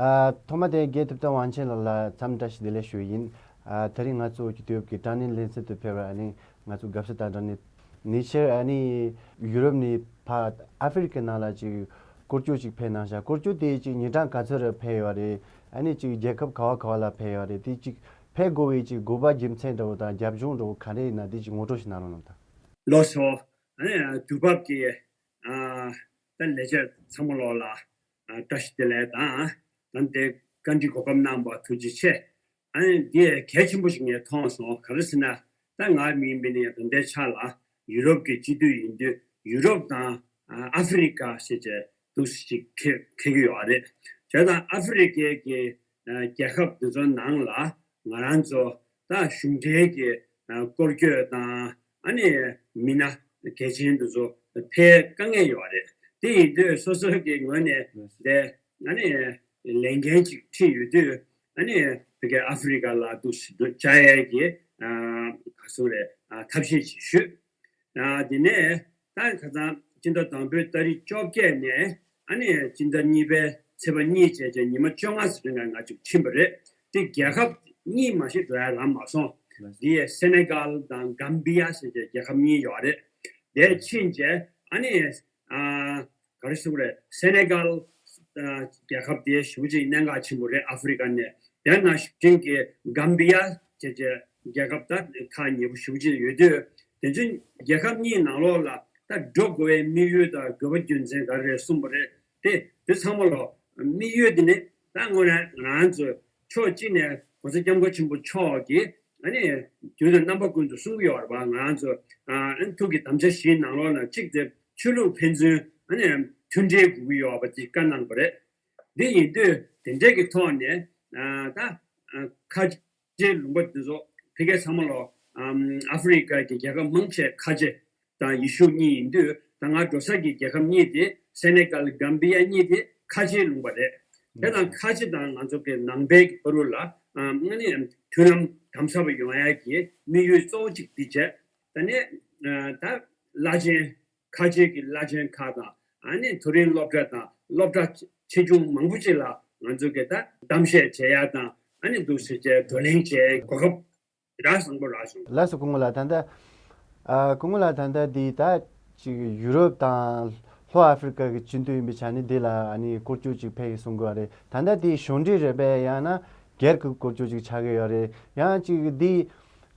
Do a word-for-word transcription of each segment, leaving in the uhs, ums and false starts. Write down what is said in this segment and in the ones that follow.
ཨ། ཐོག་མ་དེ་རྒན་ཐུབ་བསྟན་དབང་ཆེན་ལགས་ལ་འཚམས་བཀྲ་ཤིས་བདེ་ལེགས་ཞུ་ཡིན། ཨ། དེ་རིང་ང་ཚོ་གི་དུས་བབ་ཀྱི་དྲ་བརྙན་ལེ་ཚན་དུ་ཕེབས་པར་ཨ་ནི་ང་ཚོ་དགའ་བསུ་དང་སྦྲགས་ནས་ཉེ་ཆར་ཨ་ནི་ཡུ་རོབ་ནས་ཕར་ཨ་ཧྥེ་རི་ཁའི་ནང་ལ་ཅིག་སྐོར་སྐྱོད་ཅིག་ཕེབས་གནང་ཤག་སྐོར་སྐྱོད་དེ་ཅིག་ཉིན་གྲངས་ག་ཚོད་རེ་ཕེབས་ཡོད་རེད། ཨ་ནི་ཅིག་རྒྱལ་ཁབ་ག་བ་ག་བ་ལ་ཕེབས་ཡོད་རེད། དེ་ཅིག་ཕེབས་དགོས་པའི་ཅིག་དགོས་པ་རྒྱུ་མཚན་འདྲ་བོ་དང་རྒྱབ་ལྗོངས་འདྲ་བོ་ག་རེ་ཡིན་ན་དེ་ཅིག་ངོ་སྤྲོད་ཞིག་གནང་རོགས་གནང་དང་། ལགས་སོ། ཨ་ནི་དུས་བབ་ཀྱི་ཨ། ད་ལས་བྱེད་ཚང་མ་ལོག་ལ་ཨ། བཀྲ་ཤིས་བདེ་ལེགས་དང་། ད་དེ་བཀའ་འདྲི་གོ་སྐབས་གནང་བར་ཐུགས་རྗེ་ཆེ། ཨ་ནི་འདི་གལ་ཆེན་པོ་ཞིག་ངས་མཐོང་སོང་། ག་རེ་ཟེར་ན། ད་ང་མིན་པའི་ནས་ད་ལྟའི་ཆ་ལ་ཡུ་རོབ་ཀྱི་སྤྱི་འཐུས་ཡིན་དུས་ཡུ་རོབ་དང་ཨ་ཧྥེ་རི་ཀ་ཟེར་བྱས་འདུག་ཅིག་འཁེལ་འཁེལ་གྱི་ཡོད་རེད། བྱས་ཙང་ཨ་ཧྥེ་རི་ཀའི་གི་ཨ། རྒྱལ་ཁབ་འདི་ཚོ་ནང་ལ་ང་རང་ཚོ་ད་གཞུང་འབྲེལ་གྱི་ཨ། སྐོར་སྐྱོད་དང་ཨ་ནི་མི་སྣ་གལ་ཆེན་འདི་ཚོ་ཕེབས་དཀའ་ངལ་ཡོད་རེད། དེ་ཡིན་དུས་སོ་སོ་གི་ངོས་ནས་དེ་ཨ་ནི་ལས་འགན་ཅིག་ཁྲིད་ཡོད་དུས་ཨ་ནི་དེ་གའི་ཨ་ཧྥེ་རི་ཀ་ལ་འདུག་སེ་འདུག་བཅར་ཡས་ཀྱི་ཨ། ག་ཚོད་རེད། ཨ། ཐབས་ཤེས་ཅིག་ཞུས། ཨ། དེ་ནས་ད་ཁ་སང་སྤྱི་ཟླ་དང་པོའི་ཏ་རིག་བཅོ་བརྒྱད་ནས་ཨ་ནི་སྤྱི་ཟླ་གཉིས་པའི་ཚེས་པ་གཉིས་བཅས་ཀྱི་ཉི་མ་བཅོ་ལྔ་ཙམ་རིང་ལ་ང་ཚོ་ཕྱིན་པ་རེད། དེ་རྒྱལ་ཁབ་གཉིས་མ་ཞིག་འགྲོ་ཡ་རག་མ་སོང་། འདི་སེ་ནེ་གལ་དང་གམ་བི་ཡ་ཟེར་གྱི་རྒྱལ་ཁབ་གཉིས་ཡོད་རེད། དེ་ཕྱིན་རྗེས་ཨ་ནི་ཨ། ག་རེ་ཟེར་དགོས་རེད། སེ་ནེ་གལ་ཨ། རྒྱལ་ཁབ་དེ་ཞེ་པོ་ཅིག་གནད་འགག་ཆེན་པོ་རེད། ཨ་ཧྥེ་རི་ཀ་ནས། དེ་ནང་བཞིན་གྱི་གམ་བི་ཡ་བཅས་ཀྱི་རྒྱལ་ཁབ་ད་ཐག་ཉེ་པོ་ཞེ་པོ་ཅིག་ཡོད་དུས། དེ་ཚོའི་རྒྱལ་ཁབ་གཉིས་ནང་ལོགས་ལ་ད་འགྲོ་དགོས་པའི་དམིགས་ཡུལ་དང་དགོས་པ་རྒྱུ་མཚན་ག་རེ་རེད་གསུངས་པ་རེད། དེ་དེ་ཚང་མ་ལོ་དམིགས་ཡུལ་དེ་ནི་ད་དངོས་གནས་ང་རང་ཚོའི་ཕྱོགས་གཅིག་ནས་༸གོང་ས་༸སྐྱབས་མགོན་ཆེན་པོ་མཆོག་གིས་ཨ་ནི་དུས་དང་རྣམ་པ་ཀུན་ཏུ་གསུང་གི་ཡོད་རེད་པ། ང་རང་ཚོ་ཨ་ནི་ཐུགས་ཀྱི་དམ་བཅའ་བཞིའི་ནང་ལོགས་ལ་གཅིག་དེ་ཆོས་ལུགས་ཕན་ཚུན་ཨ་ནི་མཐུན་འབྲེལ་དགོས་ཀྱི་ཡོད་པ་དེ་བཀའ་གནང་པ་རེད། འདི་ཡིན་དུས་དེ་འདྲས་ཀྱི་ཐོག་ནས་ཨ་ད་ཨ་ཁ་ཆེ་ལུང་པ་འདི་ཚོ་ཕ་གི་ཚང་མ་ལོ་ཨམ་ཨ་ཧྥེ་རི་ཀ་གི་རྒྱལ་ཁབ་མང་ཆེ་ཁ་ཆེ་དང་ཡེ་ཤུ་གཉིས་ཡིན་དུས། ད་ང་འགྲོ་ས་གི་རྒྱལ་ཁབ་གཉིས་དེ་སེ་ནེ་གལ་གམ་བི་ཡ་གཉིས་དེ་ཁ་ཆེའི་ལུང་པ་རེད། དེ་དང་ཁ་ཆེ་དང་ང་ཚོ་གི་ནང་པའི་གི་བར་དུ་ལ་ཨ་ཨ་ནི་མཐུན་ལམ་དམ་ཟབ་ཡོང་ཡ་གི་དམིགས་ཡུལ་གཙོ་བོ་གཅིག་འདི་བྱས། ད་ནས་ཨ་ད་བླ་ཆེན་ཁ་ཆེ་གི་བླ་ཆེན་ཁག་དང་ཨ་ནི་མཐོ་རིམ་སློབ་གྲྭ་དང་སློབ་གྲྭ་ཆེ་ཆུང་མང་པོ་ཅིག་ལ་ང་ཚོ་གི་ད་གཏམ་བཤད་བྱེད་ཡ་དང་ཨ་ནི་འདུག་སེ་བྱས་བགྲོ་གླེང་བྱེད་གོ་སྐབས་རག་བཟང་པོ་རག་བྱུང་། ལགས་སོ་སྐུ་ངོ་ལགས། ད་ལྟ་ཨ་སྐུ་ངོ་ལགས་ད་ལྟ་འདི་ད་ཅིག་ཡུ་རོབ་དང་ལྷོ་ཨ་ཧྥེ་རི་ཀ་གི་སྤྱི་འཐུས་ཡིན་པའི་ཆ་ནས་འདི་ལ་ཨ་ནི་སྐོར་སྐྱོད་ཅིག་ཕེབས་ཡིན་གསུང་གི་ཡོད་རེད། ད་ལྟ་འདི་གཞུང་འབྲེལ་རེད་པས། ཡང་ན་སྒེར་གྱི་སྐོར་སྐྱོད་ཅིག་ཆགས་ཀྱི་ཡོད་རེད། ཡང་ཅིག་འདི་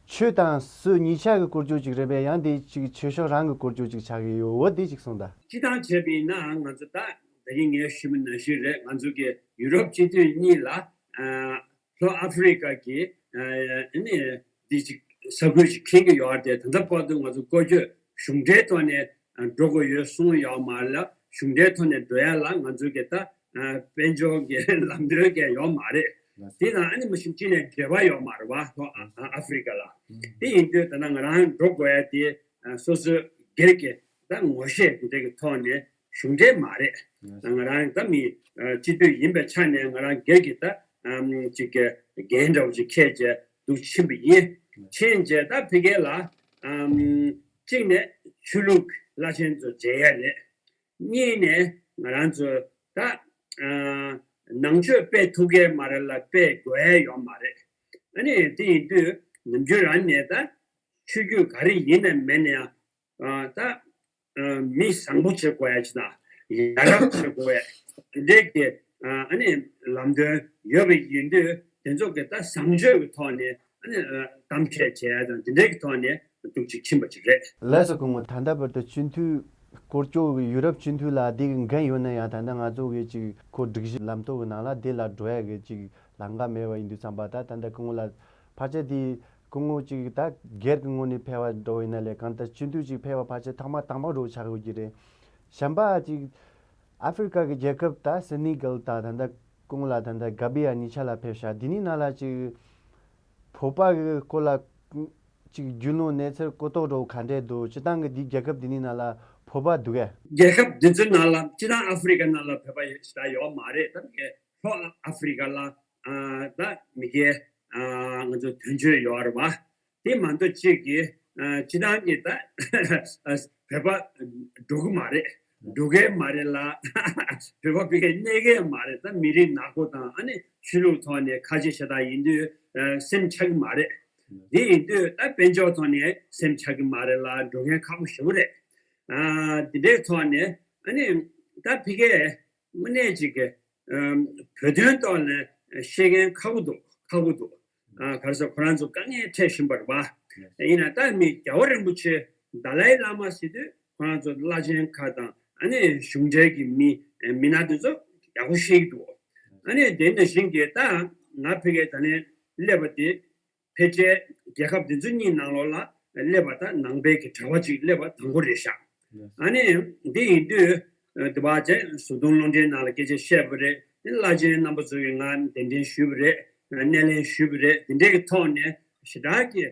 ཆོས་དང་སྲིད་གཉིས་ཆ་གི་སྐོར་སྐྱོད་ཅིག་རེད་པས། ཡང་འདི་ཅིག་ཆོས་ཕྱོགས་རང་གི་སྐོར་སྐྱོད་ཅིག་ཆགས་ཀྱི་ཡོད། འོ་འདི་ཅིག་གསུངས་དང་། སྤྱིར་བཏང་བྱས་པ་ཡིན་ན་ང་ཚོ་ད་ད་གིན་ངས་ཞུས་པ་ནང་བཞིན་རེད། ང་ཚོ་གི་ཡུ་རོབ་སྤྱི་འཐུས་གཉིས་ལ་ཨ་ལྷོ་ཨ་ཧྥེ་རི་ཀ་གི་ཨ་ནི་འདི་ཅིག་ས་ཁུལ་ཅིག་འཁེལ་གྱི་ཡོད་རེད་དེ། ད་ལྟ་བར་དུ་ང་ཚོ་སྐོར་སྐྱོད་གཞུང་འབྲེལ་ཐོག་ནས་ཨ་འགྲོ་དགོས་ཡོད་གསུངས་ཡོད་མ་རེད་ལ། གཞུང་འབྲེལ་ཐོག་ནས་འགྲོ་ཡ་ལ་ང་ཚོ་གི་ད་ཨ་དཔལ་འབྱོར་གྱི་ལམ་སྟོན་གྱི་ཡོད་མ་རེད། དེ་དང་ཨ་ནི་མ་གཞི་གཅིག་ནས་འབྲེལ་བ་ཡོད་མ་རེད་བ། ལྷོ་ཨ་ཨ་ཧྥེ་རི་ཀ་ལ། དེ་ཡིན་དུས་ད་ལྟ་ང་རང་འགྲོ་དགོས་ཡ་དེ་ཨ་སོ་སོའི་སྒེར་གྱི་ད་ངོ་ཤེས་དེ་འདྲ་གི་ཐོག་ནས་གཞུང་འབྲེལ་མ་རེད། ད་ང་རང་ད་མི་ཨ་སྤྱི་འཐུས་ཡིན་པའི་ཆ་ནས་ང་རང་སྒེར་གྱི་ད་ཨམ་ཅིག་གི་འགན་འདྲ་བོ་ཅིག་འཁྱེར་བྱས་འདུག་ཕྱིན་པ་ཡིན། ཕྱིན་བྱས་ད་ཕ་གི་ལ་ཨམ་གཅིག་ནས་ཆོས་ལུགས་བླ་ཆེན་ཚོ་མཇལ་ཡ་རེད། གཉིས་ནས་ང་རང་ཚོ་ད་ཨ་ནང་ཆོས་སྤེལ་ཐུབ་མཁན་མ་རེད་ལ་སྤེལ་དགོས་ཡ་ཡོད་མ་རེད། ཨ་ནི་དེ་ཡིན་དུས་ནམ་རྒྱུན་རང་ནས་ད་ཆོས་བརྒྱུད་ག་རེ་ཡིན་ནའི་མེད་ནའི་ཨ་ད་ཨ་མི་བཟང་པོ་བྱེད་དགོས་ཡ་ཅིག་དང་ཡ་རབས་བྱེད་དགོས་ཡ་དེ་འདྲའི་གི་ཨ་ཨ་ནི་ལམ་སྟོན་ཡོད་པ་ཡིན་དུས། དེ་ཚོ་གི་ད་བཟང་སྤྱོད་ཀྱི་ཐོག་ནས་ཨ་ནི་ཨ་གཏམ་བཤད་བྱེད་ཡ་དང་དེ་འདྲའི་གི་ཐོག་ནས་འདུག་ཅིག་ཕྱིན་པ་ཅིག་རེད། ལགས་སོ་སྐུ་ངོ། ད་ལྟ་བར་དུ་སྤྱི་འཐུས་སྐོར་སྐྱོད་ཀྱི་ཡུ་རོབ་སྤྱི་འཐུས་ལ་དེ་གི་འགན་ཡོད་ན་ཡང་། ད་ལྟ་ང་ཚོ་གི་ཅིག་ཁོ་སྒྲིག་གཞི་ལམ་ཐོག་གི་ནང་ལ་དེ་ལ་འགྲོ་ཡ་གི་ཅིག་ལམ་ཁ་མེད་པ་ཡིན་དུས་ཙམ་པ། ད་ད་ལྟ་སྐུ་ངོ་ལ་ཕལ་ཆེར་དེ་སྐུ་ངོ་ཅིག་ད་སྒེར་གྱི་ངོས་ནས་ཕེབས་པ་འདྲ་བོ་ཡིན་ན་ལས་གང་ལྟར་སྤྱི་འཐུས་ཅིག་ཕེབས་པ་ཕལ་ཆེར་ཐེངས་མ་དང་པོ་འདྲ་བོ་ཆགས་ཡོད་ཀྱི་རེད། གཞན་པ་ཅིག་ཨ་ཧྥེ་རི་ཀ་གི་རྒྱལ་ཁབ་ད་སེ་ནི་གལ་དང་། ད་ལྟ་སྐུ་ངོ་ལ་ད་ལྟ་གམ་བི་ཡ་གཉིས་ཆ་ལ་ཕེབས་ཤག་འདི་གཉིས་ནང་ལ་ཅིག་བོད་པ་གི་སྐོར་ལ་ཅིག་རྒྱུས་ལོན་གནས་ཚུལ་གོ་རྟོགས་འདྲ་བོ་ག་འདྲས་འདུག་སྤྱིར་བཏང་གི་འདི་རྒྱལ་ཁབ་འདི་གཉིས་ནང་ལ་བོད་པ་འདུག་གས། རྒྱལ་ཁབ་འདི་ཚོའི་ནང་ལ་སྤྱིར་བཏང་ཨ་ཧྥེ་རི་ཀ་ནང་ལ་བོད་པ་ཞེ་དྲག་ཡོད་མ་རེད། ད་ལྷོ་ཨ་ཧྥེ་རི་ཀ་ལ་ཨ་ད་མི་སྒེར་ཨ་ང་ཚོ་དོན་གཅོད་ཡོད་རེད་བ། དེ་མ་གཏོགས་གཅིག་གིས་ཨ་སྤྱིར་བཏང་གི་ད་བོད་པ་འགྲོ་གི་མ་རེད། འགྲོ་མཁན་མ་རེད་ལ། བོད་པ་ཕ་གིར་གནས་མཁན་མ་རེད། ད་མི་རིགས་ནག་པོ་དང་ཨ་ནི་ཆོས་ལུགས་ཐོག་ནས་ཁ་ཆེ་ཤ་སྟག་ཡིན་དུས་ཨ་སེམས་ཆགས་ཀྱི་མ་རེད། དེ་ཡིན་དུས་ད་དཔལ་འབྱོར་ཐོག་ནས་སེམས་ཆགས་ཀྱི་མ་རེད་ལ། འགྲོ་མཁན་ཁག་པོ་ཞེ་པོ་རེད། ཨ་དེ་འདྲའི་ཐོག་ནས་ཨ་ནི་ད་ཕ་གིར་དངོས་གནས་ཅིག་གི་ཨམ་བོད་དོན་ཐོག་ནས་བཤད་མཁན་ཁག་པོ་འདུག་ཁག་པོ་འདུག་ཨ་ག་རེ་ཟེར། ཁོ་རང་ཚོ་དཀའ་ངལ་འཕྲད་བཞིན་པ་རེད་པ། ཡིན་ན་ད་མི་རྒྱལ་བ་རིན་པོ་ཆེ་དཱ་ལའི་བླ་མ་ཟེར་དུས་ཁོ་རང་ཚོ་བླ་ཆེན་ཁག་དང་ཨ་ནི་གཞུང་འབྲེལ་གྱི་མི་མི་སྣ་དེ་ཚོ་ཡག་པོ་ཤེས་ཀྱི་འདུག་ཨ་ནི་དེ་ནང་བཞིན་གྱི་ད་ང་ཕ་གིར་ད་ནས་སླེབས་པ་དེ། ཕལ་ཆེར་རྒྱལ་ཁབ་འདི་ཚོ་གཉིས་ནང་ལོགས་ལ་སླེབས་པ་དང་ནང་པའི་གི་གྲྭ་པ་ཅིག་སླེབས་པ་དང་པོ་རེད་ཤག་ཨ་ནི་འདི་ཡིན་དུས་དེ་བ་ཅན་བཟོ་དོན་སློབ་གྲྭའི་ནང་ལ་སྐད་ཆ་བཤད་པ་རེད། དེ་བླ་ཆེན་རྣམ་པ་ཚོ་གིས་ང་གདན་འདྲེན་ཞུས་པ་རེད། སྣེ་ལེན་ཞུས་པ་རེད། དེ་འདྲའི་གི་ཐོག་ནས་ཞེ་དྲག་གི་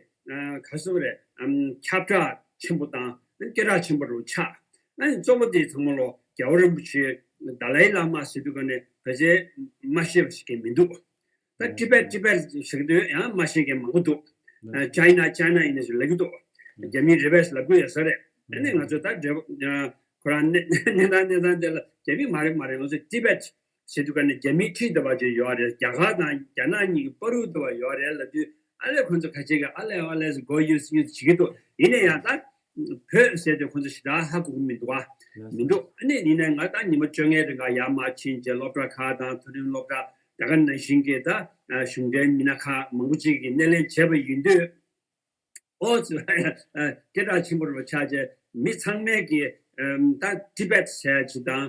ག་རེ་ཟེར་དགོས་རེད། ཁྱབ་བསྒྲགས་ཆེན་པོ་དང་སྐད་གྲགས་ཆེན་པོ་རུ་ཆགས། ཨ་ནི་གཙོ་བོ་དེ་ཚང་མ་ལོ་རྒྱལ་བ་རིན་པོ་ཆེ་དཱ་ལའི་བླ་མ་ཟེར་དུས་ག་ནས་ཕལ་ཆེར་མ་ཤེས་པ་ཞིག་གི་མི་འདུག་ད་ཊི་བེཊ་ཊི་བེཊ་ཟེར་གྱི་འདུག་ཡང་མ་ཤེས་མཁན་མང་པོ་འདུག་ཨ་ཅའི་ན་ཅའི་ན་ཡིན་ན་ཞིག་ལབ་ཀྱི་འདུག་རྒྱ་མིའི་རེད་པས་ལབ་ཀྱི་ཡོད་ས་རེད། ཨ་ནི་ང་ཚོ་ད་འབྲེལ་བ་ཁོ་རང་གནས་གནས་སྟངས་གནས་སྟངས་དེ་ལ་རྒྱ་མི་མ་རེད་མ་རེད། ང་ཚོ་ཊི་བེཊ་ཟེར་དུས་ག་ནས་རྒྱ་མིའི་ཊི་ཟེར་བ་ཅིག་ཡོད་རེད། རྒྱ་གར་དང་རྒྱ་ནག་གཉིས་ཀྱི་བར་དུ་ཟེར་བ་ཡོད་རེད་ལབ་དུས་ཨ་ལས་ཁོ་ཚོ་ཁ་ཆེ་གི་ཨ་ལས་ཨ་ལས་གོ་ཡུས་ཡུས་བྱེད་ཀྱི་འདུག་ཡིན་ན་ཡང་ད། བོད་ཟེར་དུས་ཁོང་ཚོ་ཞེ་དྲག་ཧ་གོ་གི་མི་འདུག་བ། མི་འདུག་ཨ་ནི་ཡིན་ནའི་ང་ད་ཉི་མ་བཅོ་ལྔའི་རིང་ག་ཡར་མར་ཕྱིན་བྱས་སློབ་གྲྭ་ཁག་དང་མཐོ་རིམ་སློབ་གྲྭ་ད་ག་ནང་བཞིན་གྱི་ད་གཞུང་འབྲེལ་མི་སྣ་ཁག་མང་པོ་ཅིག་གིས་སྣེ་ལེན་བྱས་པ་ཡིན་དུས། ཨོ་ཙི། སྐད་གྲགས་ཆེན་པོ་རུ་ཆགས་བྱས་མི་ཚང་མས་ཀྱི་ད་ཊི་བེཊ་ཟེར་ཅིག་དང་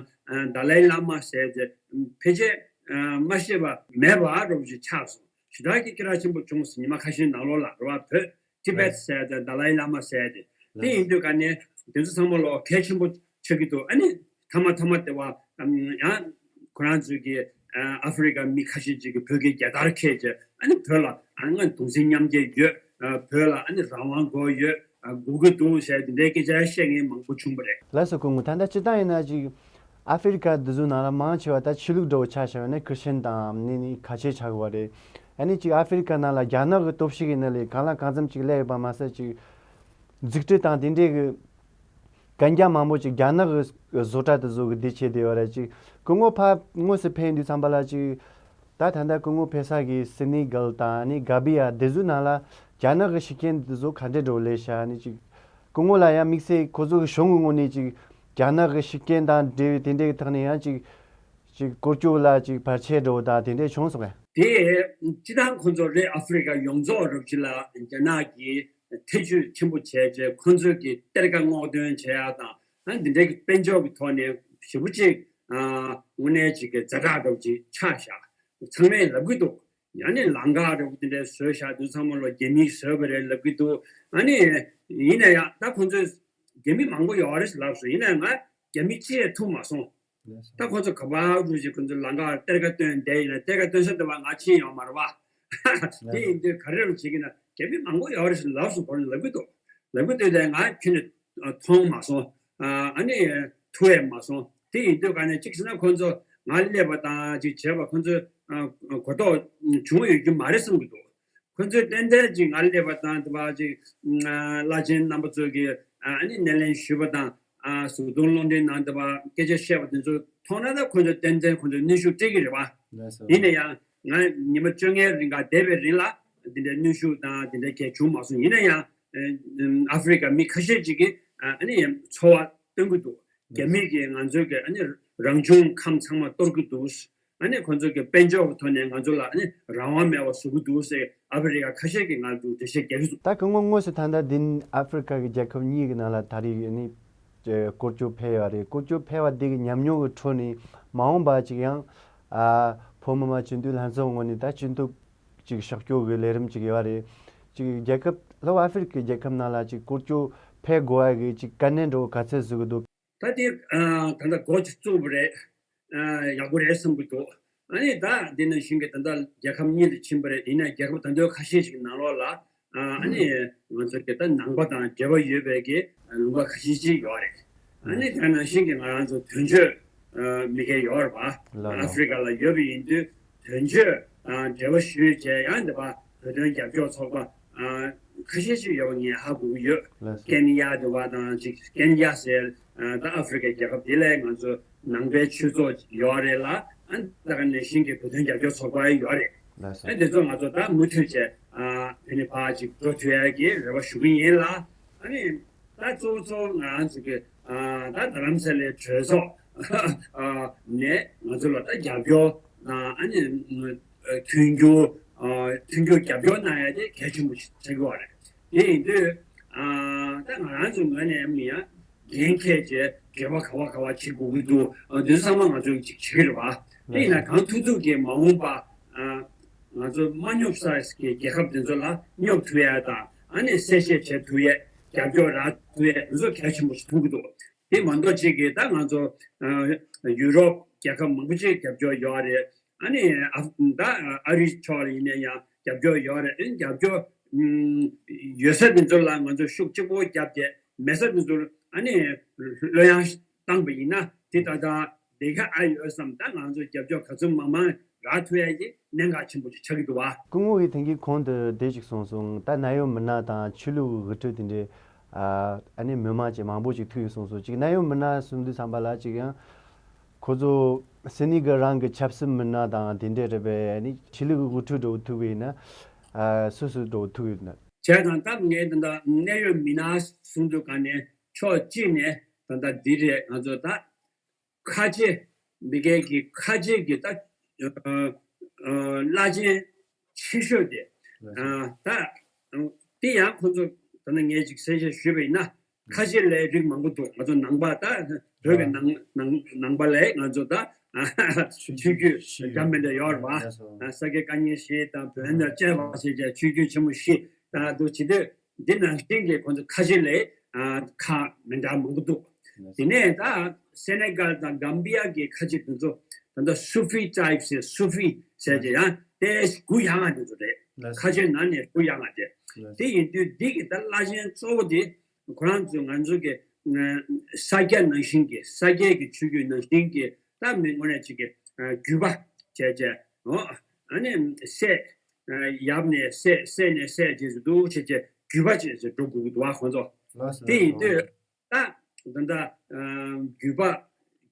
དཱ་ལའི་བླ་མ་ཟེར་ཅིག་ཕལ་ཆེར་མ་ཤེས་པ་མེད་པ་རུ་ཅིག་ཆགས་སོང་། ཞེ་དྲག་གི་སྐད་གྲགས་ཆེན་པོ་བྱུང་སོང་། ཉི་མ་ཁ་ཤས་ནང་ལོགས་ལ་རེད་བ། བོད། ཊི་བེཊ་ཟེར་དེ་དཱ་ལའི་བླ་མ་ཟེར་དེ། དེ་ཡིན་དུས་ག་ནས་དེ་ཚོ་ཚང་མ་ལོ་གལ་ཆེན་པོ་ཆགས་ཀྱི་འདུག་ཨ་ནི་ཐ་མ་ཐ་མ་དེ་བ་ཡང་ཁོ་རང་ཚོའི་གི་ཨ་ཧྥེ་རི་ཀ་མི་ཁ་ཤས་ཅིག་གིས་བོད་ཀྱི་རྒྱལ་དར་འཁྱེར་བྱས་ཨ་ནི་བོད་ལ་ཨ་ང་གདུང་སེམས་མཉམ་སྐྱེད་ཡོད། བོད་ལ་ཨ་ནི་རང་དབང་དགོས་ཡོད། དགོས་ཀྱི་འདུག་ཟེར་དེ་འདྲའི་སྐད་ཆ་བཤད་མཁན་མང་པོ་བྱུང་བ་རེད། ལགས་སོ། སྐུ་ངོ། ད་ལྟ་སྤྱིར་བཏང་ཡིན་ན་ཅིག་ཨ་ཧྥེ་རི་ཀ་འདི་ཚོའི་ནང་ལ་མང་ཆེ་བ་ད་ཆོས་ལུགས་འདྲ་བོ་ཆགས་བཞག་ཡོད་ནས་ཁྲི་སྤྱན་དང་ནི་ནི་ཁ་ཆེ་ཆགས་ཡོད་པ་རེད། ཨ་ནི་ཅིག་ཨ་ཧྥེ་རི་ཀ་ནང་ལ་རྒྱ་ནག་གི་སྟོབས་ཤུགས་ཀྱི་ནང་ལས་གང་ལ་གང་འཚམ་ཅིག་སླེབས་ཡོད་པ་མ་ཟད་ཅིག་འཛུགས་སྐྲུན་དང་དེ་འདྲའི་གི་གན་རྒྱ་མང་པོ་ཅིག་རྒྱ་ནག་གི་བཟོ་གྲྭ་དེ་ཚོ་གི་དེ་བྱས་བསྡད་ཡོད་རེད། ཅིག་སྐུ་ངོ་ཕར་དངོས་སུ་ཕེབས་དུས་ཙམ་པ་ལ་ཅིག་ད་ད་ལྟ་སྐུ་ངོ་ཕེབས་ས་གི་སེ་ནི་གལ་དང་ཨ་ནི་གྷ་བི་ཡ་དེ་ཚོའི་ནང་ལ་རྒྱ་ནག་གི་ཤུགས་རྐྱེན་དེ་ཚོ་ག་འདྲ་འགྲོ་ལས་ཤག་ཨ་ནི་ཅིག་སྐུ་ངོ་ལ་ཡང་དམིགས་བསལ་ཁོ་ཚོ་གི་གཞུང་གི་ངོས་ནས་ཅིག་རྒྱ་ནག་གི་ཤུགས་རྐྱེན་དང་འབྲེལ་བའི་དེ་འདྲའི་གི་ཐོག་ནས་ཡང་ཅིག་ཅིག་སྐོར་སྐྱོད་ལ་ཅིག་བར་ཆད་འགྲོ་བ་དང་དེ་འདྲ་བྱུང་སོང་ངས། དེ་སྤྱི་བཏང་ཁོ་ཚོ་ལས་ཨ་ཧྥེ་རི་ཀ་ཡོངས་རྫོགས་རུབ་ཅིག་ལ་རྒྱ་ནག་གིས་ཐེ་བྱུས་ཆེན་པོ་བྱས་རྗེས་ཁོ་ཚོས་ཀྱི་གཏེར་ཁ་སྔོག་འདོན་བྱེད་ཡག་དང་ཨ་འདི་འདྲའི་གི་དཔལ་འབྱོར་གི་ཐོག་ནས་ཞེ་པོ་ཅིག་ཨ་དངོས་གནས་ཅིག་གི་ཛ་དྲག་འགྲོ་ཅིག་ཆགས་བཞག་ཚང་མས་ལབ་གི་འདུག་ཡང་ནས་ལམ་ཁ་འདྲ་བོ་དེ་འདྲ་བཟོས་བཞག་དུས་ཚང་མ་ལོ་རྒྱ་མིས་བཟོས་པ་རེད་ལབ་གི་འདུག་ཨ་ནི་ཡིན་ན་ཡང་ད་ཁོ་ཚོས་རྒྱ་མི་མང་པོ་ཡོད་རེད་ལབ་སོང་། ཡིན་ན་ང་རྒྱ་མི་གཅིག་ཡང་ཐུག་མ་སོང་། ད་ཁོ་ཚོ་ག་པར་འགྲོ་ཅིག་ཁོ་ཚོ་ལམ་ཁ་གཏེར་ཁ་བཏོན་བསྡད་ཡིན་ན་གཏེར་ཁ་བཏོན་ས་དེ་བ་ང་ཕྱིན་ཡོད་མ་རེད་བ། དེ་ཡིན་དུས་ག་རེ་རུ་བྱེད་ཀྱི་ན་རྒྱ་མི་མང་པོ་ཡོད་རེད་ལབ་སོང་། ཁོ་ལབ་གི་འདུག་ལབ་གི་འདུག་དེ་ང་ཁྱོན་ནས་མཐོང་མ་སོང་། ཨ་ནི་ཐུག་ཡས་མ་སོང་། དེ་ཡིན་དུས་ག་ནས་གཅིག་བྱས་ན་ཁོ་ཚོ་ང་སླེབས་པ་དང་གཅིག་བྱས་པ་ཁོ་ཚོ་གོ་རྟོགས་བྱུང་ཡོད་རྒྱུ་མ་རེད་བསམ་གི་འདུག་ཁོ་ཚོས་ཏན་ཏན་ཅིག་ང་སླེབས་པ་དང་དེ་བ་ཅིག་བླ་ཆེན་རྣམ་པ་ཚོས་ཀྱི་ཨ་ནི་སྣེ་ལེན་ཞུས་པ་དང་བཟོ་དོན་སློབ་གྲྭའི་ནང་དེ་བ་སྐད་ཆ་བཤད་པ་དེ་ཚོ་མཐོང་ན་ད་ཁོ་ཚོས་ཏན་ཏན་ཁོ་ཚོས་གནོན་ཤུགས་སྤྲད་ཀྱི་རེད་བ། ཡིན་ན་ཡང་ང་ཉི་མ་བཅོ་ལྔའི་རིང་ག་བསྡད་པའི་རིང་ལ་འདི་འདྲའི་གནོན་ཤུགས་དང་འདི་འདྲའི་གས་བྱུང་མ་སོང་། ཡིན་ན་ཡང་ཨ་ཧྥེ་རི་ཀ་མི་ཁ་ཤས་ཅིག་གིས་ཨ་ནི་ཚོར་བ་སྟོན་གྱི་འདུག་རྒྱ་མི་གིས་ང་ཚོའི་གི་ཨ་ནི་རང་བྱུང་ཁམས་ཚང་མ་གཏོར་གྱི་འདུག་ཨ་ནི་ཁོ་ཚོ་གི་དཔལ་འབྱོར་གྱི་ཐོག་ནས་ང་ཚོ་ལ་ཨ་ནི་རང་དབང་མེད་པ་བཟོ་གི་འདུག་ཟེར་ཨ་ཧྥེ་རི་ཀ་ཁ་ཤས་ཀྱིས་ང་ཚོ་འགྲེལ་བཤད་རྒྱག་གི་འདུག་ད་སྐུ་ངོ་དངོས་སུ་ད་ལྟ་འདི་ཨ་ཧྥེ་རི་ཀ་གི་རྒྱལ་ཁབ་གཉིས་ཀྱི་ནང་ལ་ད་རེས་ཨ་ནི་སྐོར་སྐྱོད་ཕེབས་ཡོད་རེད། སྐོར་སྐྱོད་ཕེབས་པ་འདི་གི་ཉམས་མྱོང་གི་ཁྲོད་ནས་མ་འོངས་པ་ཅིག་ཡང་ཨ་བོད་མི་མང་སྤྱི་འཐུས་ལྷན་ཚོགས་ངོས་ནས་ད་སྤྱི་འཐུས་ཅིག་གཤེགས་སྐྱོ་གི་ལས་རིམ་ཅིག་ཡོད་རེད། ཅིག་རྒྱལ་ཁབ་ལྷོ་ཨ་ཧྥེ་རི་ཀའི་རྒྱལ་ཁབ་ནང་ལ་ཅིག་སྐོར་སྐྱོད་ཕེབས་དགོས་པ་གི་ཅིག་དཀའ་གནད་འདྲ་བོ་ག་ཚད་བཟོ་གི་འདུག་ད་དེ་ད་ལྟ་འགོ་ཅིག་བཙུགས་པ་རེད། ཡག་པོ་རེད་བསམ་གི་འདུག་ཨ་ནི་ད་འདི་ནང་བཞིན་གྱི་ད་ལྟ་རྒྱལ་ཁབ་གཉིས་ལ་ཕྱིན་པ་རེད། ཡིན་ན་རྒྱལ་ཁབ་ད་དུང་ཁ་ཤས་ཤིག་ནང་ལོགས་ལ་ཨ་ནི་ང་ཚོ་གི་ད་ནང་པ་དང་འབྲེལ་བ་ཡོད་པའི་གི་ལུང་པ་ཁ་ཤས་ཤིག་ཡོད་རེད། ཨ་ནི་ད་ནང་བཞིན་གྱི་ང་རང་ཚོ་དོན་གཅོད་མི་སྒེར་ཡོད་རེད་པ། ལགས་ལགས། ཨ་ཧྥེ་རི་ཀ་ལ་ཡོད་པ་ཡིན་དུས་དོན་གཅོད་འབྲེལ་བ་ཞུས་བྱས་ཡང་འདི་པ་བོད་དོན་རྒྱབ་སྐྱོར་ཚོགས་པ་ ཁ་ཤས་ཤིག་ཡོད་པ་ངས་ཧ་གོ་གི་ཡོད། ཀན་ཡ་དེ་བ་དང་ཅིག་ཀན་ཡ་ཟེར་ད་ཨ་ཧྥེ་རི་ཁའི་རྒྱལ་ཁབ་དེ་ལ་ང་ཚོ་ནང་པའི་ཆོས་ཚོགས་ཡོད་རེད་ལ། ཨ་ད་ག་ནང་བཞིན་གྱི་བོད་དོན་རྒྱབ་སྐྱོར་ཚོགས་པ་ཡོད་རེད། ཨ་དེ་ཚོ་ང་ཚོ་ད་མུ་མཐུད་བྱས་ཨ་དེ་ནས་ཕར་ཅིག་འགྲོ་ཐུབ་ཡ་གི་རེ་བ་ཞུ་གི་ཡིན་ལ། ཨ་ནི་ད་གཙོ་བོ་གཙོ་བོ་ང་རང་ཚོ་གི་ཨ་ད་རྡ་རམ་ས་ལའི་གྲོས་ཚོགས་ནས་ང་ཚོ་ལ་ད་རྒྱབ་སྐྱོར་དང་ཨ་ནི་མཐུན་འགྱུར་མཐུན་འགྱུར་རྒྱབ་སྐྱོར་གནང་ཡ་དེ་གལ་ཆེན་པོ་ཆགས་ཀྱི་ཡོད་རེད། དེ་ཡིན་དུས་ཨ་ད་ང་རང་ཚོའི་ངོས་ནས་མི་ཡང་འགན་འཁྱེར་བྱས་འབྲེལ་བ་ག་བ་ག་བ་བྱེད་དགོས་ཀྱི་འདུག་དེ་ཚོ་ཚང་མ་ང་ཚོས་ཅིག་བྱེད་ཀྱི་རེད་བ། དེ་ཡིན་ན་གང་ཐུབ་ཐུབ་ཀྱིས་མ་འོངས་པ་ང་ཚོ་མ་སྙོབ་ས་ཀྱི་རྒྱལ་ཁབ་དེ་ཚོ་ལ་སྙོབ་ཐུབ་ཡ་དང་ཨ་ནི་གསལ་བཤད་བྱེད་ཐུབ་ཡ། རྒྱབ་སྐྱོར་རག་ཐུབ་ཡ་དེ་ཚོ་གལ་ཆེན་པོ་ཞིག་མཐོང་གི་འདུག་དེ་མ་གཏོགས་ཅིག་གིས་ད་ང་ཚོ་ཡུ་རོབ་རྒྱལ་ཁབ་མང་པོ་ཅིག་རྒྱབ་སྐྱོར་ཡོད་རེད། ཨ་ནི་ཨ་ད་ཨ་རིའི་ཕྱོགས་ལ་ཡིན་ན་ཡང་རྒྱབ་སྐྱོར་ཡོད་རེད། ཨ་ནི་རྒྱབ་སྐྱོར་ཡོད་ས་དེ་ཚོ་ལ་ང་ཚོ་ཤུགས་གཅིག་པོ་བརྒྱབ་སྟེ་མེད་ས་དེ་ཚོར་ཨ་ནི་བློ་ཡང་བཏང་པ་ཡིན་ན་དེ་ད་ལྟ་ལས་ཀ་ཨ་ཡོད་བསམ། ད་ང་ཚོ་རྒྱབ་སྐྱོར་ག་ཚོད་མང་མང་རག་ཐུབ་ཡ་གི་གནད་འགག་ཆེན་པོ་ཅིག་ཆགས་ཀྱི་འདུག་བ། སྐུ་ངོ་གིས་དེང་གི་གོང་དུ་དེ་ཞིག་གསུངས་སོང་། ད་གནད་ཡོད་མི་སྣ་དང་ཆོས་ལུགས་དབུ་ཁྲིད་དེ་འདྲའི་ཨ་ནི་མི་མང་ཅིག་མང་པོ་ཅིག་ཐུག་ཡོད་གསུངས་སོང་། ཅིག་གནད་ཡོད་མི་སྣ་གསུམ་དུས་ཙམ་པ་ལ་ཅིག་ཡང་ཁོ་ཚོ་སེ་ནི་གལ་རང་གི་ཆབ་སྲིད་མི་སྣ་དང་དེ་འདྲས་རེད་པས། ཨ་ནི་ཆོས་ལུགས་དབུ་ཁྲིད་འགྲོ་ཐུག་པ་ཡིན་ན་ཨ་སུ་སུ་འགྲོ་ཐུག་ཡོད་ན། བྱས་ཙང་ད་ངས་ད་ལྟ་གནད་ཡོད་མི་སྣ་གསུམ་དུས་ག་ནས་ཕྱོགས་གཅིག་ནས་ད་ལྟ་འདི་རེད། ང་ཚོ་ད་ཁ་ཆེ་མི་སྒེར་གྱི་ཁ་ཆེ་གི་ད་ཨ་ཨ་བླ་ཆེན་ཆེ་ཤོས་དེ་ཨ་ད་དེ་ཡང་ཁོ་ཚོ་ད་ནི་ངས་ཅིག་གསལ་བཤད་ཞུས་པ་ཡིན་ན་ཁ་ཆེ་ལའི་རིགས་མང་པོ་འདུག་ང་ཚོ་ནང་པ་ད་བོད་ཀྱི་ནང་ནང་ནང་པ་ལའི་ང་ཚོ་ད་ཆོས་བརྒྱུད་འདྲ་མི་འདྲ་ཡོད་རེད་བ། ས་དགེ་བཀའ་རྙིང་བཞི་དང་བོན་དང་བཅས་པ་བྱས་བྱས་ཆོས་བརྒྱུད་ཆེན་མོ་བཞི་དང་འདུག་བྱེད་དུས། འདི་ནང་བཞིན་གྱི་ཁོང་ཚོ་ཁ་ཆེ་ལའི་ཁག་མི་འདྲ་མང་པོ་འདུག་དེ་ནས་ད་སེ་ནེ་གལ་དང་གམ་བི་ཡ་གི་ཁ་ཆེ་དེ་ཚོ་ད་ལྟ་སུ་ཕི་ཊའིབ་ཟེར་སུ་ཕི་ཟེར་གྱི་ཡང་དེ་གུ་ཡངས་དེ་ཚོ་རེད། ཁ་ཆེ་ནང་ནས་གུ་ཡངས་དེ། དེ་ཡིན་དུས་འདི་གི་ད་བླ་ཆེན་གཙོ་བོ་དེ་ཁོ་རང་ཚོ་ང་ཚོ་གི་ས་སྐྱ་ནང་བཞིན་གྱི་ས་སྐྱའི་གི་ཆོས་བརྒྱུད་ནང་བཞིན་གྱི་ད་མི་དངོས་གནས་ཅིག་གི་བརྒྱུད་པ་བྱས་བྱས་ཨ་ནི་སྲས། ཡབ་ནས་སྲས། སྲས་ནས་སྲས་རྗེས་སུ་འདུག་བྱས་བྱས་བརྒྱུད་པ་བྱས་བྱས་འགྲོ་དགོས་ཀྱི་འདུག་བ་ཁོང་ཚོ། དེ་ཡིན་དུས་ད་ད་ལྟ་བརྒྱུད་པ་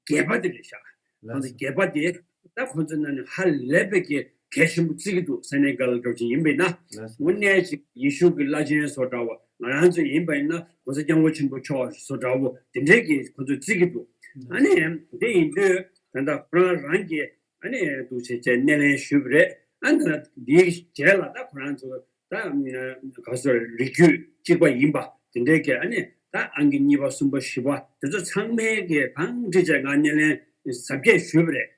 བརྒྱད་པ་དེ་རེད་ཤག་ཁོང་ཚོ་བརྒྱད་པ་དེ་ད་ཁོང་ཚོ་ནང་ནས་ཧ་ལས་པའི་གི་གལ་ཆེན་པོ་བརྩི་གི་འདུག་སེ་ནེ་གལ་འདྲ་ཅིག་ཡིན་པས་ན་དངོས་གནས་ཅིག་ཡེ་ཤུ་གི་བླ་ཆེན་བཟོ་འདྲ་བོ། ང་རང་ཚོ་ཡིན་པས་ན་གོང་ས་སྐྱབས་མགོན་ཆེན་པོ་མཆོག་བཟོ་འདྲ་བོ་དེ་འདྲའི་གི་ཁོང་ཚོ་བརྩི་གི་འདུག་ཨ་ནི་དེ་ཡིན་དུས་ད་ལྟ་ཁོ་རང་རང་གི་ཨ་ནི་འདུག་བྱས་བྱས་སྣེ་ལེན་ཞུས་པ་རེད། ཨ་ནི་འདིའི་རྗེས་ལ་ད་ཁོ་རང་ཚོ་ད་ག་སོ་རིགས་རྒྱུད་གཅིག་པ་ཡིན་པ་དེ་འདྲའི་གི་ཨ་ནི་ད་ཨང་ཀི་གཉིས་པ་གསུམ་པ་བཞི་པ་དེ་ཚོ་ཚང་མའི་གི་ཐང་ཁྲིད་བྱས་ང་སྣེ་ལེན་གཟབ་རྒྱས་ཞུས་པ་རེད།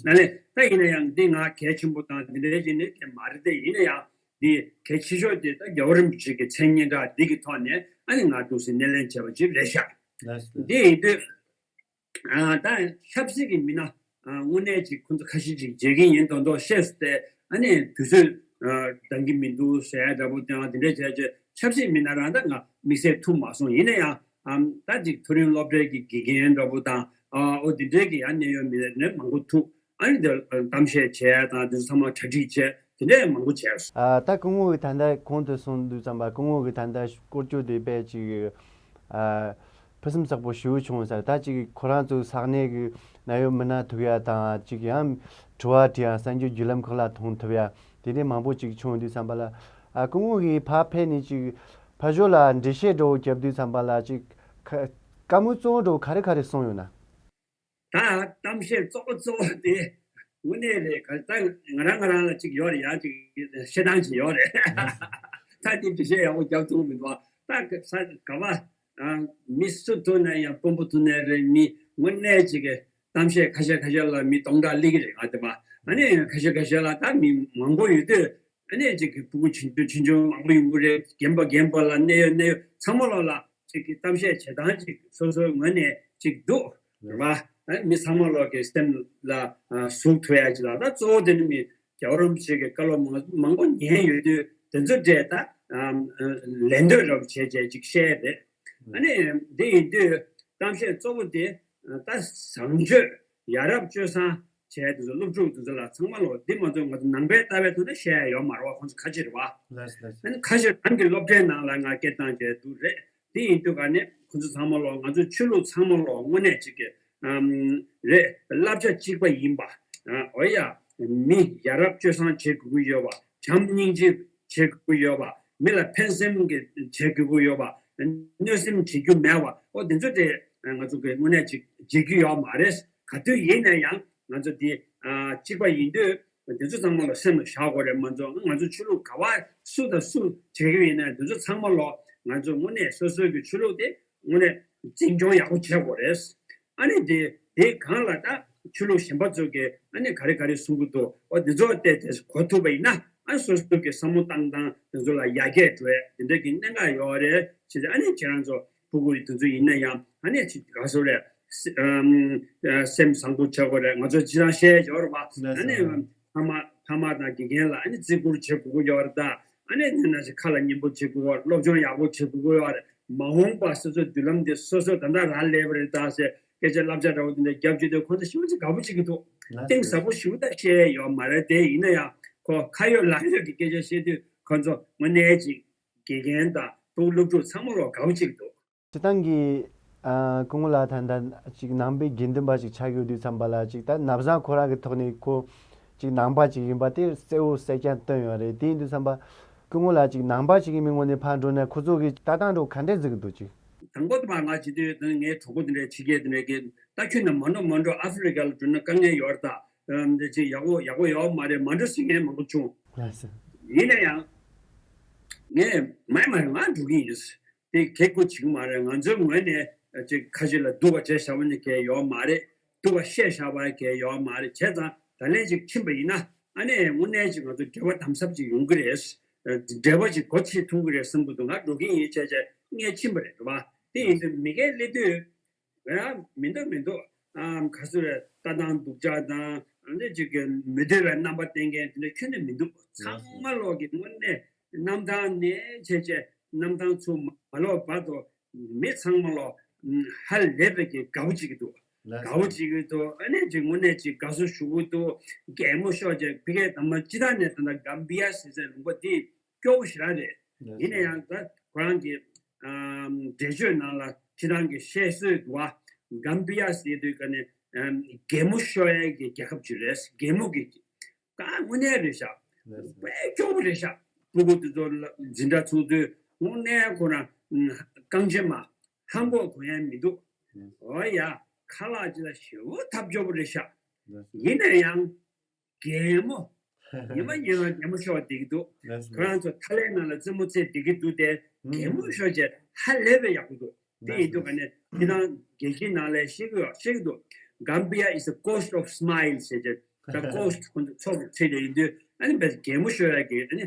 ཨ་ནི་ད་ཡིན་ན་ཡང་འདི་ང་གལ་ཆེན་པོ་དང་དེ་འདྲའི་གི་ནི་གལ་མ་རེད་དེ་ཡིན་ན་ཡང་འདི་གལ་ཆེ་ཤོས་དེ་ད་རྒྱལ་བ་རིན་པོ་ཆེ་གི་མཚན་སྙན་གྲགས་འདི་གི་ཐོག་ནས་ཨ་ནི་ང་འདུག་སེ་སྣེ་ལེན་བྱས་པ་ཅིག་རེད་ཤག་འདི་ཡིན་དུས། ཨ་ད་ཆབ་སྲིད་ཀྱི་མི་སྣ་ཨ་དངོས་གནས་ཅིག་ཁོང་ཚོ་ཁ་ཤས་ཅིག་མཇལ་གྱི་ཡིན་མདོག་མདོག་བཤད་སོང་སྟེ། ཨ་ནི་དུས་ཚོད་ཨ་འདང་གི་མི་འདུག་ཟེར་ཡ་འདྲ་པོ་དང་དེ་འདྲས་བྱས་བྱས་ཆབ་སྲིད་མི་སྣ་རང་ད་ང་དམིགས་བསལ་ཐུག་མ་སོང་། ཡིན་ན་ཡང་ཨམ་ད་ཅིག་མཐོ་རིམ་སློབ་གྲྭའི་གི་དགེ་རྒན་འདྲ་པོ་དང་ཨ་འོ་དེ་འདྲས་ཀྱི་ཡང་གནད་ཡོད་མི་སྣ་མང་པོ་ཐུག་ཨ་ནི་དེ་གཏམ་བཤད་བྱས་དང་དེ་ཚོ་ཚང་མ་གྲ་སྒྲིག་བྱས་དེ་འདྲས་མང་པོ་བྱས་སོང་། ཨ་ད་སྐུ་ངོ་གི་ད་ལྟ་གོང་དུ་སོང་དུས་ཙམ་པ་སྐུ་ངོ་གི་ད་ལྟ་སྐོར་སྐྱོད་དེ་དཔེ་ཅིག་ཨ་ཕུན་སུམ་ཚོགས་པོ་ཞེ་པོ་བྱུང་ཟེར། ད་ཅིག་ཁོ་རང་ཚོའི་ས་གནས་ཀྱི་གནད་ཡོད་མི་སྣ་ཐུག་ཡ་དང་ཅིག་ཡང་དྲི་བ་དྲི་ཡ་གསར་འགྱུར་བརྒྱུད་ལམ་ཁག་ལ་མཐོང་ཐུབ་ཡ་དེ་འདྲས་མང་པོ་ཅིག་བྱུང་དུས་ཙམ་པ་ལ་ཨ་སྐུ་ངོ་གི་ཕར་ཕེབས་ནས་ཅིག་ཕར་ཞོག་ལ་འགྲེལ་བཤད་འདྲ་བོ་བརྒྱབ་དུས་ཙམ་པ་ལ་ཅིག་ཁ་བཀའ་མོལ་གཙོ་བོ་འདྲ་བོ་ག་རེ་ག་རེ་གསུངས་ཡོད་ན། ད་གཏམ་བཤད་གཙོ་བོ་གཙོ་བོ་དེ་དངོས་གནས་རེད། ག་ད་ང་རང་ང་རང་ལ་ཅིག་ཡོད་རེད། ཡང་ཅིག་བཤད་སྟངས་ཅིག་ཡོད་རེད། ད་དེ་འགྲེལ་བཤད་ཡག་པོ་རྒྱབ་ཐུབ་མི་འདུག་ད་ས་ག་བ་མི་སུ་ཐུག་ན་ཡང་དཔོན་པོ་ཐུག་ན་རེད། མི་དངོས་གནས་ཅིག་གི་གཏམ་བཤད་ཁ་ཤས་ཁ་ཤས་ལ་མི་སྟོང་ཕྲག་སླེབས་ཀྱི་རེད། ང་དེ་མ་ཨ་ནི་ཁ་ཤས་ཁ་ཤས་ལ་ད་མི་མང་པོ་ཡོད་དུས། ཨ་ནི་ཅིག་གི་ཕྲུ་གུ་ཆུང་ཆུང་ཆུང་ཆུང་མང་པོ་ཡོང་གི་རེད། རྒན་པ་རྒན་པ་ལ་གནད་ཡོད་གནད་ཡོད་ཚང་མ་ལོག་ལ་ཅིག་གི་གཏམ་བཤད་བྱེད་སྟངས་ཅིག་སོ་སོའི་ངོས་ནས་ཅིག་འདུག་རེད་བ། ཨ་ནི་མི་ཚང་མ་ལོག་གི་སེམས་ལ་ཨ་ཟུག་ཐུབ་ཡ་ཅིག་ལ། ད་གཙོ་བོ་དེ་ནི་མི་རྒྱལ་བ་རིན་པོ་ཆེ་གི་བཀའ་སློབ་མང་མང་པོ་ཉན་ཡོད་དུས་དེ་ཚོ་འདྲས་ད་ཨ་ལད་ཟློས་རབ་བྱས་བྱས་ཅིག་བཤད་རེད། ཨ་ནི་འདི་ཡིན་དུས་གཏམ་བཤད་གཙོ་བོ་དེ་ད་བཟང་སྤྱོད་ཡ་རབས་སྤྱོད་བཟང་ བྱས་དེ་ཚོ་སློབ་ཕྲུག་དེ་ཚོ་ལ་ཚང་མ་ལོ་འདི་མ་གཏོགས་ང་ཚོ་ནང་པའི་ལྟ་བའི་ཐོག་ནས་བཤད་ཡ་ཡོད་མ་རེད་བ། ཁོང་ཚོ་ཁ་ཆེ་རེད་བ། ལགས་སོ་ལགས་སོ། ཨ་ནི་ཁ་ཤས་རང་གི་སློབ་གྲྭའི་ནང་ལ་ང་སྐད་བཏང་བྱས་འདུག་རེད། དེ་ཡིན་དུས་ག་ནས་ཁོ་ཚོ་ཚང་མ་ལོ་ང་ཚོའི་ཆོས་ལུགས་ཚང་མ་ལོ་དངོས་གནས་ཅིག་གི་ཨམ་རེད། བསླབ་བྱ་གཅིག་པ་ཡིན་པ། ཨ་འོ་ཡ། མི་ཡ་རབས་སྤྱོད་བཟང་བྱེད་དགོས་ཀྱི་ཡོད་པ། བྱམས་སྙིང་རྗེ་བྱེད་དགོས་ཀྱི་ཡོད་པ། མི་ལ་ཕན་སེམས་ཀྱི་བྱེད་དགོས་ཀྱི་ཡོད་པ། གནོད་སེམས་བྱེད་རྒྱུ་མེད་པ། ཨོ་དེ་ཚོ་དེ་ང་ཚོ་གི་དངོས་གནས་ཅིག་བྱེད་རྒྱུ་ཡོད་མ་རེད། ག་དུས་ཡིན་ན་ཡང་ང་ཚོ་དེ་ཨ་གཅིག་པ་ཡིན་དུས། དེ་ཚོ་ཚང་མ་ལ་སེམས་ལ་བཞག་དགོས་རེད། མ་ཚོ་ང་ཚོ་ཆོས་ལུགས་ག་བ་སུ་དང་སུ་བྱེད་ཀྱི་ཡིན་ན་དེ་ཚོ་ཚང་མ་ལོ་ང་ཚོ་དངོས་གནས་སོ་སོའི་གི་ཆོས་ལུགས་དེ་དངོས་གནས་འཛིན་སྐྱོང་ཡག་པོ་བྱེད་དགོས་རེད། ཨ་ནི་དེ་དེའི་སྒང་ལ་ད་ཆོས་ལུགས་གཞན་པ་ཚོ་གི་ཨ་ནི་ག་རེ་ག་རེ་གསུང་གི་འདུག་ཨོ་དེ་ཚོ་བལྟས་ཏེ་གོ་ཐུབ་པ་ཡིན་ན་ཨ་སོ་སོ་གི་བསམ་བློ་བཏང་སྟངས་དེ་ཚོ་ལ་ཡར་རྒྱས་འགྲོ་ཡ་དེ་འདྲ་གི་གནད་འགག་ཡོད་རེད་ཅེས་ཨ་ནི་ཁྱེད་རང་ཚོ། ཕྲུ་གུ་ཡི་དུས་ཚོད་ཡིན་ན་ཡང་ཨ་ནི་ཅིག་ག་སོ་རེད། སེམས་བཟང་པོ་བྱ་དགོས་རེད། ང་ཚོ་སྤྱི་བཏང་བཤད་ཡོད་རེད་བ། ཨ་ནི་ཕ་མ་ཕ་མ་དང་དགེ་རྒན་ལ་ཨ་ནི་བརྩི་བཀུར་བྱེད་དགོས་ཀྱི་ཡོད་རེད་ད། ཨ་ནི་ནི་ན་ཅིག་ཁ་ལ་ཉན་པོ་བྱེད་དགོས་ཡོད་རེད། སློབ་སྦྱོང་ཡག་པོ་བྱེད་དགོས་ཀྱི་ཡོད་རེད། མ་འོངས་པ་སོ་སོའི་མདུན་ལམ་དེ་སོ་སོ་ད་ལྟ་རག་ལས་པ་རེད་ད་ཟེར་སྐད་ཆ་བསླབ་བྱ་འདྲ་བོ་དེ་འདྲ་རྒྱབ་བྱེད་དུས་ཁོ་ཚོ་ཞེ་པོ་ཅིག་དགའ་པོ་བྱེད་ཀྱི་འདུག་གཏིང་ཟབ་པོ་ཞེ་པོ་ད་བཤད་ཡོད་མ་རེད་དེ། ཡིན་ན་ཡང་ཁོ་ཁ་ཡོད་ལག་ཡོད་ཀྱི་སྐད་ཆ་བཤད་དུས་ཁོ་ཚོ་དངོས་གནས་ཅིག་དགེ་རྒན་དང་ཕྲུ་གུ་སློབ་ཕྲུག་ཚང་མ་ལོ་དགའ་པོ་གཅིག་འདུག་སྤྱིར་བཏང་གི་ཨ་སྐུ་ངོ་ལགས་ད་ལྟ་ཅིག་ནང་པའི་དགེ་འདུན་པ་ཞིག་ཆགས་ཡོད་དུས་ཙམ་པ་ལ་ཅིག་ད་ན་བཟང་ཁོ་རང་གི་ཐོག་ནས་ཁོ་ཅིག་ནང་པ་ཅིག་ཡིན་པ་དེ་གསལ་བོ་གསལ་རྐྱང་སྟོན་ཡོད་རེད། དེ་ཡིན་དུས་ཙམ་པ་སྐུ་ངོ་ལགས་ཅིག་ནང་པ་ཞིག་གི་མི་ངོས་ནས་ཕར་འགྲོ་ན་ཁོ་ཚོ་གི་ལྟ་སྟངས་འགྲོ་ག་འདྲས་ཟིག་འདུག་ཅིག་དང་པོ་དེ་མ་ང་བྱེད་དུས་ངའི་གྲོགས་པོ་དེ་འདྲས་ཕྱི་རྒྱལ་དེ་འདྲས་ཀྱིས་ད་ཁྱོད་ནི་མ་འགྲོ་མ་འགྲོ། ཨ་ཧྥེ་རི་ཀ་ལ་འགྲོ་ན་དཀའ་ངལ་ཡོད་རེད་ད། འདི་ཅིག་ཡག་པོ་ཡག་པོ་ཡོད་མ་རེད། མ་འགྲོ་ཟེར་མཁན་མང་པོ་བྱུང་། ལགས་སོ། ཡིན་ན་ཡང་། ངས་མ་མ་རེད་ང་འགྲོ་གི་ཡིན། དེ་གལ་དགོས་བྱེད་ཀྱི་མ་རེད། ང་ཚོའི་ངོས་ནས་ཅིག་ཁ་ཤས་ལ་སྡུག་པ་བྱས་བཞག་པ་ནི་གལ་ཡོད་མ་རེད། སྡུག་པ་བཤད་བཞག་པ་གལ་ཡོད་མ་རེད། བྱས་ཙང་ད་ལན་ཅིག་ཕྱིན་པ་ཡིན་ན་ཨ་ནི་དངོས་གནས་ཅིག་ང་ཚོ་འབྲེལ་བ་དམ་ཟབ་ཅིག་ཡོང་གི་རེད། འབྲེལ་བ་ཅིག་སྒོ་ཕྱེ་ཐུབ་ཀྱི་རེད་བསམ་གྱི་འདུག་ང་འགྲོ་གི་ཡིན་བྱས་བྱས་ངས་ཕྱིན་པ་རེད་རེད་བ། དེ་ཡིན་དུས་མི་སྒེར་སླེབས་དུས། ཡང་མི་འདུག་མི་འདུག་ཨམ་ག་ཚོད་རེད། ལྟ་སྟངས་སྡུག་ཅག་དང་ཨ་འདྲ་ཅིག་གི་མི་འདོད་པའི་རྣམ་པ་བསྟན་མཁན་དེ་འདྲ་ཁྱོན་ནས་མི་འདུག་ཚང་མ་ལོག་གི་དངོས་གནས་རྣམ་ཐར་ནས་བྱས་བྱས་རྣམ་ཐར་ཚུར་མ་ལོག་བར་དུ་མི་ཚང་མ་ལོག་ཧ་ལས་པའི་གི་དགའ་བོ་བྱེད་ཀྱི་འདུག་དགའ་བོ་བྱེད་ཀྱི་འདུག་ཨ་ནི་ཅིག་དངོས་གནས་ཅིག་དགའ་བསུ་ཞུ་གི་འདུག་གད་མོ་ཤོར་བྱས་ཕ་གིའི་དང་མ་སྤྱི་བཏང་ནས་ད་ལྟ་གམ་བི་ཡ་ཟེར་སའི་ལུང་པ་འདི་སྐྱོ་བོ་ཞེ་དྲག་རེད། ཡིན་ན་ཡང་ད་ཁོ་རང་གི་ཨམ་འགྲེལ་བརྗོད་ནང་ལ་སྤྱིར་བཏང་གི་བཤད་སྲོལ་འདུག་བ། གམ་བི་ཡ་ཟེར་དུས་ཀ་ནས་ཨམ་གད་མོ་ཤོར་ཡས་ཀྱི་རྒྱལ་ཁབ་ཅིག་རེད། གད་མོ་གི་ཀ་དངོས་གནས་རེད་ཤག་དཔེ་སྐྱོ་པོ་རེད་ཤག་སྤུ་གུ་དེ་ཚོ་ལ་འཛིན་གྲྭ་ཚུགས་དུས་དངོས་གནས་ཁོ་རང་རྐང་རྗེན་མ་ཧམ་པོ་གོ་ཡས་མི་འདུག་འོ་ཡ། ཁ་ལག་ཅིག་ལ་ཞེ་པོ་ཐབས་སྐྱོ་པོ་རེད་ཤག་ཡིན་ན་ཡང་། གད་མོ། ཉི་མ་ཉི་མ་གད་མོ་ཤོར་བསྡད་ཀྱི་འདུག་ཁོ་རང་ཚོ་ཐ་ལའི་ནང་ལ་རྩེད་མོ་རྩེ་བསྡད་ཀྱི་འདུག་སྟེ། གད་མོ་ཤོར་བྱས་ཧ་ལས་པའི་ཡག་པོ་འདུག་དེ་ཡིན་དུས་ག་ནས་ཁྱེད་རང་རྒྱལ་སྤྱིའི་ནང་ལ་ཤེས་ཀྱི་ཡོད་ཤེས་ཀྱི་འདུག Gambia is the coast of smiles ཟེར་བྱས། The coast ཁོ་ཚོ་ཚོགས་ཀྱི་ཚིག་དེ་ཡིན་དུས་ཨ་ནི་བས་གད་མོ་ཤོར་ཡག་གི་ཨ་ནི་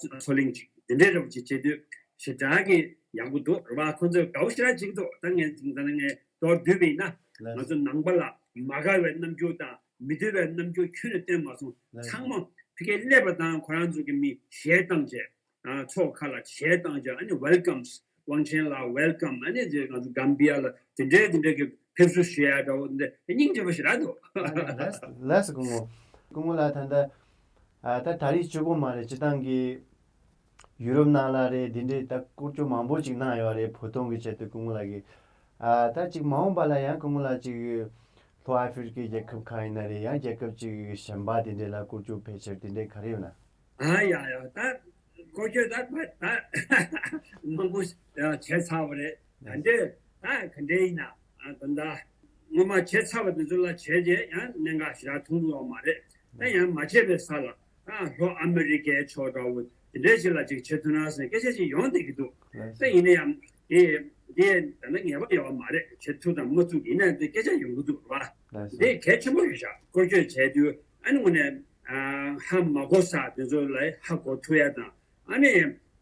ཚོགས་གླེང་ཅིག་དེ་འདྲའི་རབ་ཅིག་བྱེད་དུས་ཞེ་དྲག་གི་ཡག་པོ་འདུག་རེད་བ། ཁོ་ཚོས་དགའ་བོ་ཞེ་དྲག་བྱེད་ཀྱི་འདུག་ད་ངས་ད་ནི་ངས་མདོར་བསྡུས་པ་ཡིན་ན་ང་ཚོ་ནང་པ་ལ་མ་དགའ་བའི་རྣམ་འགྱུར་དང་། མི་འདོད་པའི་རྣམ་འགྱུར་ཁྱོན་ནས་སྟོན་མ་སོང་། ལགས་སོ། ཚང་མ་ཕ་གིར་སླེབས་པ་དང་ཁོ་རང་ཚོ་གི་མི་གཞས་བཏང་བྱས། ཨ་ཚོགས་ཁ་ལ་གཞས་བཏང་བྱས་ཨ་ནི་welcomes དབང་ཆེན་ལགས་welcome ཨ་ནི་ཅེས་ང་ཚོ་གམ་བི་ཡ་ལ་དེ་འདྲའི་དེ་འདྲའི་གི་ཕེབས་བསུ་ཞུ་ཡ་འདྲ་བོ་འདི་སྙིང་རྗེ་པོ་ཞེ་དྲག་འདུག་ལགས་སོ་ལགས་སོ་སྐུ་ངོ། སྐུ་ངོ་ལགས་ད་ལྟ་ཨ་ད་ད་རེས་གཅིག་པོ་མ་རེད། སྤྱིར་བཏང་གི་ཡུ་རོབ་ནང་ལ་རེད། འདི་འདྲའི་ད་སྐོར་སྐྱོད་མང་པོ་ཅིག་གནང་ཡོད་རེད། བོད་དོན་གྱི་ཆེད་དུ་སྐུ་ངོ་ལགས་ཀྱིས། ཨ་ད་ཅིག་མ་འོངས་པ་ལ་ཡང་སྐུ་ངོ་ལགས་ཅིག་ལྷོ་ཨ་ཧྥེ་རི་ཀའི་རྒྱལ་ཁབ་ཁག་ཡིན་ན་རེད། ཡང་རྒྱལ་ཁབ་ཅིག་གཞན་པ་དེ་འདྲའི་ལ་སྐོར་སྐྱོད་ཕལ་ཆེར་དེ་འདྲའི་ག་རེ་ཡོད་ན། ཨ་ཡ་ཡ་ད་སྐོར་སྐྱོད་ད་ད་མང་པོ་བྱས་ཚར་བ་རེད། ད་འདྲས་ད་ག་འདྲས་ཡིན་ན་ད་ད་སྔོན་མ་བྱས་ཚར་བ་དེ་ཚོ་ལ་བྱས་རྗེས་ཡང་གནད་འགག་ཞེ་དྲག་མཐོང་གི་ཡོད་མ་རེད། ད་ཡང་མ་བྱས་པའི་ས་ལ། ཨ་ལྷོ་ཨ་མི་རི་ཀའི་ཕྱོགས་འདྲ་བོ་དེ་འདྲའི་ཞིག་ལ་ཅིག་བྱེད་ཐུབ་ན་ཟེར་སྐད་ཆ་ཅིག་ཡོང་བསྡད་ཀྱི་འདུག་ད་ཡིན་ན་ཡང་དེ་དེ་ད་ནི་ངེས་པ་ཡོད་མ་རེད། བྱེད་ཐུབ་དང་མ་ཐུབ་ཡིན་ན་དེ་སྐད་ཆ་ཡོང་གི་འདུག་རེད་བ། དེ་གལ་ཆེན་པོ་རེད་ཤག་སྐོར་སྐྱོད་བྱས་དུས་ཨ་ནི་དངོས་གནས་ཧ་མ་གོ་ས་དེ་ཚོ་ལ་ཧ་གོ་ཐུབ་ཡ་དང་ཨ་ནི་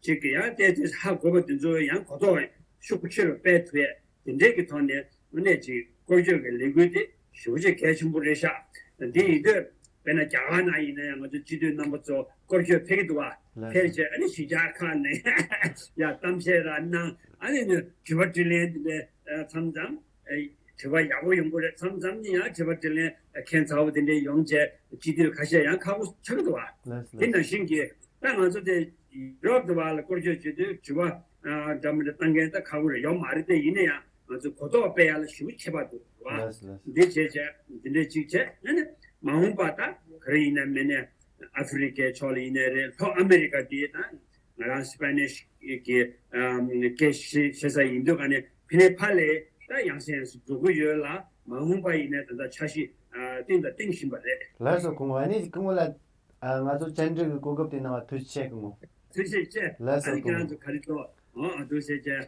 ཅིག་གི་ཡང་བལྟས་ཏེ་ཧ་གོ་བ་དེ་ཚོ་ཡང་གོ་རྟོགས་ཤུགས་ཆེ་རུ་སྤེལ་ཐུབ་ཡ། དེ་འདྲས་ཀྱི་ཐོག་ནས་དངོས་གནས་ཅིག་སྐོར་སྐྱོད་ཀྱི་ལས་འགུལ་དེ་ཞེ་པོ་ཅིག་གལ་ཆེན་པོ་རེད་ཤག་འདི་ཡིན་དུས་དཔེར་ན་རྒྱ་གར་ནང་ཡིན་ན་ཡང་ང་ཚོ་སྤྱི་འཐུས་རྣམ་པ་ཚོ་སྐོར་སྐྱོད་ཕེབས་ཀྱི་འདུག་བ། ལགས་ཕེབས་བྱས་ཨ་ནི་གཞིས་ཆགས་ཁག་ནས་ཡ་གཏམ་བཤད་ར་གནང་། ཨ་ནི་ནི་དྲི་བ་དྲིས་ལན་འདི་འདྲས་མཚམས་མཚམས་ དྲི་བ་ཡག་པོ་ཡོང་གི་རེད། མཚམས་མཚམས་ནི་ཡང་དྲི་བ་དྲིས་ལན་ཁྱད་མཚར་པོ་དེ་འདྲའི་ཡོང་བྱས་སྤྱི་འཐུས་ཁ་ཤས་ཡང་ཁག་པོ་ཆགས་འདུག་བ། ལགས་སོ། དེ་ནང་བཞིན་གྱི་ད་ང་ཚོ་དེ་ཡུ་རོབ་དུ་བ་ལ་སྐོར་སྐྱོད་བྱེད་དུས་དྲི་བ་འདྲ་མི་འདྲ་བཏང་མཁན་ད་ཁག་པོ་རེད། ཡོད་མ་རེད། དེ་ཡིན་ན་ཡང་ང་ཚོ་གོ་རྟོགས་སྤེལ་ཡ་ལ་ཞེ་པོ་ཁྱད་པར་འདུག་བ། ལགས་སོ། ལགས་སོ། འདི་བྱས་བྱས་འདི་འདྲས་ཅིག་བྱས། ཨ་ནི་མ་འོངས་པ་ད་ག་རེ་ཡིན་ན་མིན་ན་ཨ་ཧྥེ་རི་ཀའི་ཕྱོགས་ལ་ཡིན་ནའི་རེད། ལྷོ་ཨ་མེ་རི་ཀ་དེ་ད་ང་རང་སི་པ་ནིཤ་གི་སྐད་བཤད་ས་ཡིན་དུས་ག་ནས་ཕི་ནས་ཕ་ལས་ད་ཡང་སེ་ཡང་སེ་འགྲོ་གི་ཡོད་ལ། མ་འོངས་པ་ཡིན་ནའི་ད་ལྟ་འཆར་གཞི་བཏིང་དང་བཏིང་བཞིན་པ་རེད། ལགས་སོ། སྐུ་ངོ། ཨ་ནི་སྐུ་ངོ་ལ་ང་ཚོ་བཅར་འདྲི་གི་གོ་སྐབས་དེ་གནང་བ་ཐུགས་རྗེ་ཆེ་སྐུ་ངོ། ཐུགས་རྗེ་ཆེ། ལགས་སོ། ཨ་ནི་སྐུ་ངོ། ཁྱེད་རང་ཚོ་ག་རེ་ཚོ་ཨ་ཐུགས་རྗེ་ཆེ།